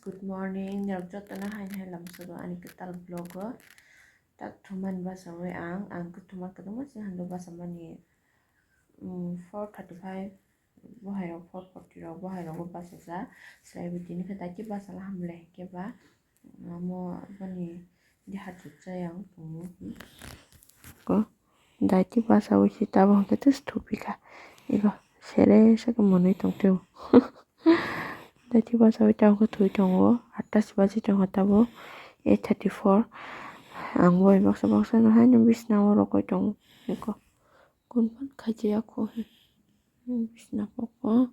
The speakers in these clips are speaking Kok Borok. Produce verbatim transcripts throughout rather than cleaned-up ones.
Good morning, norok jotono haini hai lamsogo ani kwtal vlog o. Tak thumani bachawi ang, ang kwthuma kwbangma se hwnwi bachamani, mm, four thirty five, bohairok four forty rok, bohairogo bachajak. Swlaibo tini khe daiki bachala hamle khe ba, amo boni deha chukchai ang tongo. Ko daiki bachawi se tabuk hwnkhe tei thupikha, ebo sere se khe mwnwi tongtwi o. Daiti bachawi tabuk khe thwi tongo, atta se baji tongo tabuk, eight thirty four. Ang bai baksa baksa no haino bisna o rwgwi tongo. Eko kun phan khaijaya kho, bisna kok o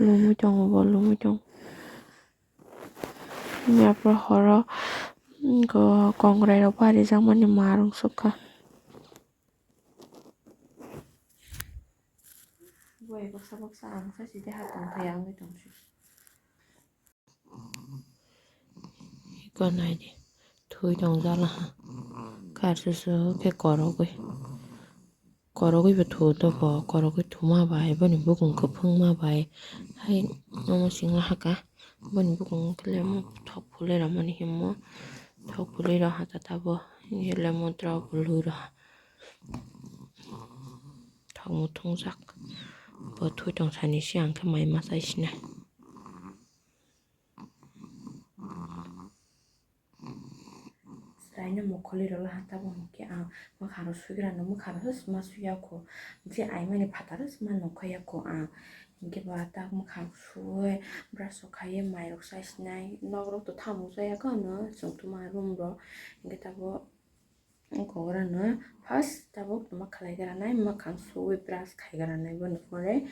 lumwi tongo, bo lumwi tongo. Yapra horo, mm, ko kongrai rok barijakmani ma rwngsukha. Boi baksa baksa ang sachi deha tongthai wngwi tongsi. Iko naidi, thwi tongjala ha. Karsusu khe korogwi. Korogwi bo thu toko, korogwi thuma bai, boni bukung kwphwngma bai. Hai omo singla haka, boni bukung khe lemo thok phulwi rwmani himo. Thok phulwi rw haka tabo, lemo drop lui rw ha. Thokmo thungjak. Bo thwi tong sani se ang khe mai ma chai sinai. Chwraino mokholi rwla ha tabuk hwnkhe ang mwkhang rok suigrano mwkhang rok sma suya kho. Je aimani phataro sma nongkhorya kho ang. Hinkhe ba tak mwkhang suwi brush rok khaiwi mai rok chai sinai. Nok rok to thamuk chaya kho ano chwng tuma room rok. Hinkhe tabuk Wng kok rano first tabuk toma khlai gra nai, mwkhang suwi brush khai gra nai, boni pore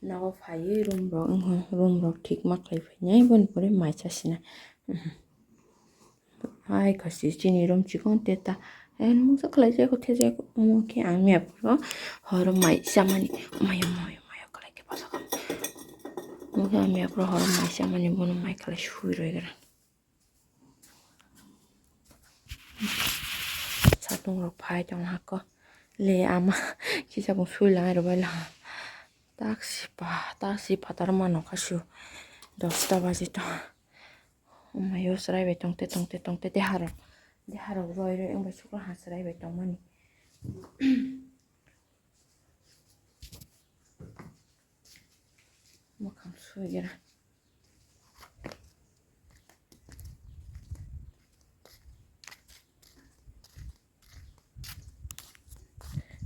nogo phaiwi room rok, wngkha room rok thik ma khlai phainai, boni pore mai cha sinai. Hai kasi chini room chikon teta, en mungsa khlai jai kho, thejai kho, omo khe ang mia phuru horo mai chamani, mayo, mayo, mayo khlai khe bwsakha. Omo khe ang mia phuru horo mai chamani, bono mai khlai sui roi gra. Satung rok phai tong hako. Le ama kisa bo sui lai rw bai la. Taksi pa, taksi patar mano kasu. Dosta baji tong. Omayo chwrai bai tongte, tongte, tongte, deharok. Deharok roi, roi, wng bai sukha ha chwrai bai tongmani. Mwkhang suigra.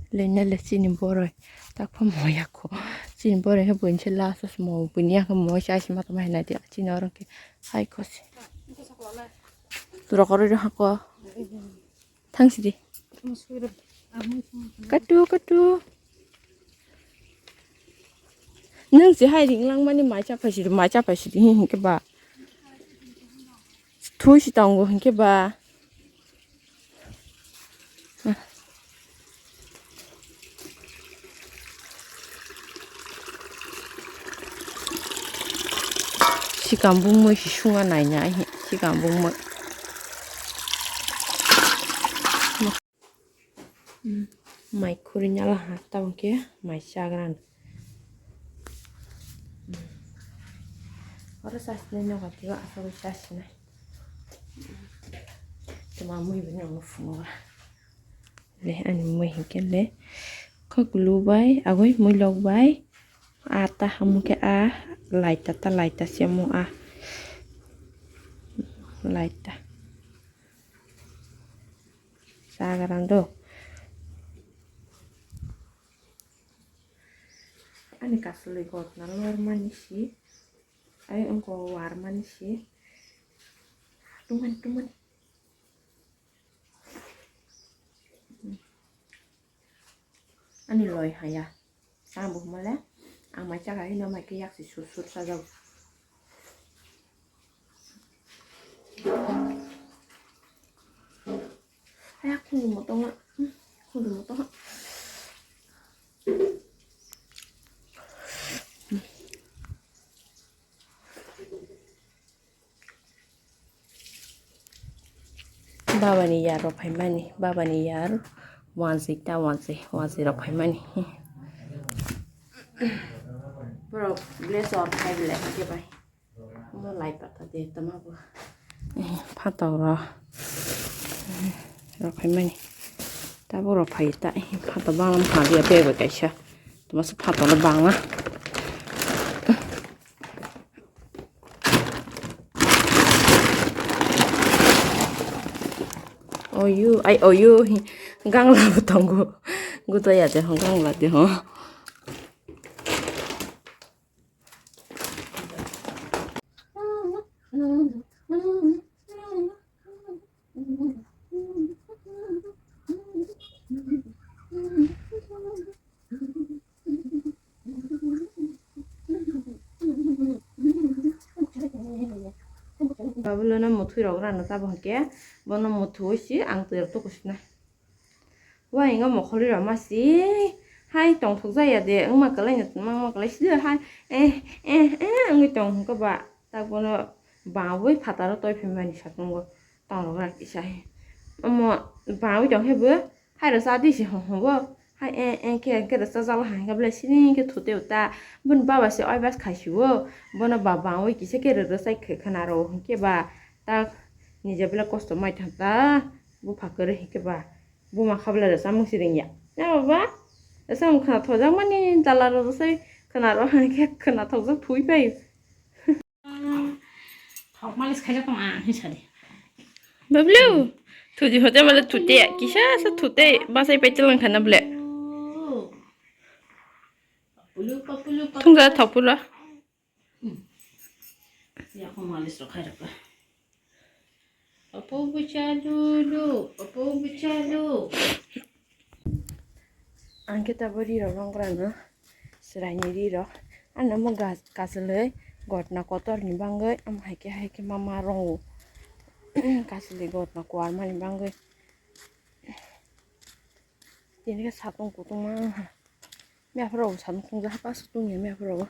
Lena le chini boroi. Takphang moya kho. Chini boroi he buini se last mo. Buini yang khe moya se aisi ma tongma hinai di. Chini oro khe hai kho se. Rokoro ro hako. Thang sidi. Katu, katu. Nung si hai ring lang mani mai cha phai sidi, mai cha phai sidi, hinkhe ba. Thui si tongo, hinkhe ba. Sikam bungmui si sunga naina, sikam bungmui. Mai khuri nyala ha, tabuk khe mai chagra. Oro chasinai nogo twibo asogwi chasinai. Tuma mui bini omo phungo. Le ani mui hinkhe le khoklu bai, agoi mui lok bai. A ta hamu khe a laita ta laita se omo a laita. Chagra do. Ani kasulwi gotna lormani si. Ai wngkha warmani si. Tumani, tumani. Ani loi haya. Ang bo hwnmale, ang mai chakha hino mai khe yak si sur sur sajak. Aya khundu motongo, khundu motongo. Babani yar rok phaimani, babani yar wansi ta wansi, wansi rok phaimani. Borok blessor khai belai hwnkhe bai. Omo lai pata de tama bo. Eh, phatok ro. Eh, rok khai mani. Tabuk rok phai ta. Eh, phatok bangma pha dia bag bai kaisa. Tama se phatok no bangma. Oyu, ai oyu, gangla bo tongo. Gudo ya de ho, gangla de ho. Babulono muthwi rok rano tabo hwnkhe bono muthwi si ang twi rok tukusinai. Wa ingo mokholi rok ma si hai tongthok jaya de wngma kwlai no tongma wngma kwlai si hai eh eh eh wngwi tong hwnkhe ba tak bono bangwi phataro toi phimani satungo tong rok kisa hai omo bangwi tong hai bo hai rw cha di si hong hong bo hai eh eh khe khe rw cha jala hai khe belai sini khe thute uta boni baba se oi bas khai si o bono ba bangwi kisa khe rw rw chai khwna rw hwnkhe ba tak nije belai kosto mai thang ta bupha kwrwi hwnkhe ba. Buma khabla rw chamung si ringya. Ya baba, rw chamung khwna thojak mani dala rw rw sai khwna rw hai khe khwna thokjak thui pai. Thok malis khaijak tong ang hin sadi. Bablu, thuji hote male thute, kisa sa thute, basai pai telang khana ble. Papulu, papulu, papulu. Thungja thok pula. Hmm. Ya, kung malis rok khai rok. Opo bwcha lulu, opo bwcha lu. Ang khe tabuk ri rok nong gra no. Swraini ri rok. Ano mo gas kaseloi gotna kotor ni bangwi. Am hai khe hai khe mama rong. Kaseloi gotna kwar mani bangwi. Tini khe satung kutung ma. Miaphoro bo satung khungjak hapa satung ya miaphoro bo.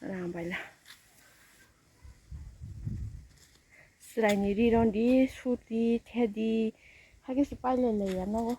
Rang baila. Swraini ri rondi, suti, thedi. Hakhe se pailai lai ya nogo.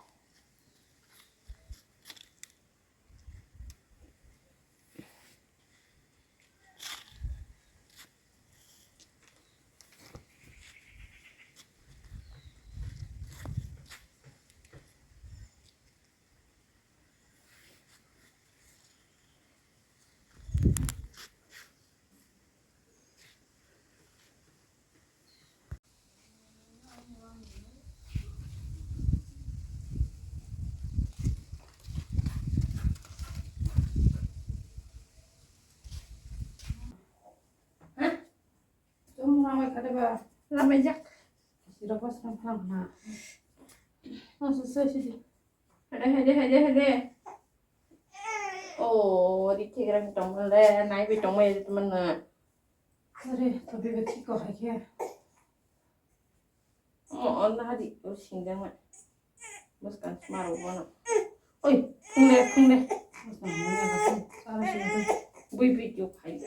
Lamai jak. Sira pas nang phang na. Oh, so, so, so, so. Hade, hade, hade, hade. Oh, di kigra tong le, nai bi tong mai teman na. Are, tapi beti ko hai khe. Oh, oh, na di, oh, sing dang mai. Bas kan smaro bono. Oi, phungle, phungle. Bui video khai.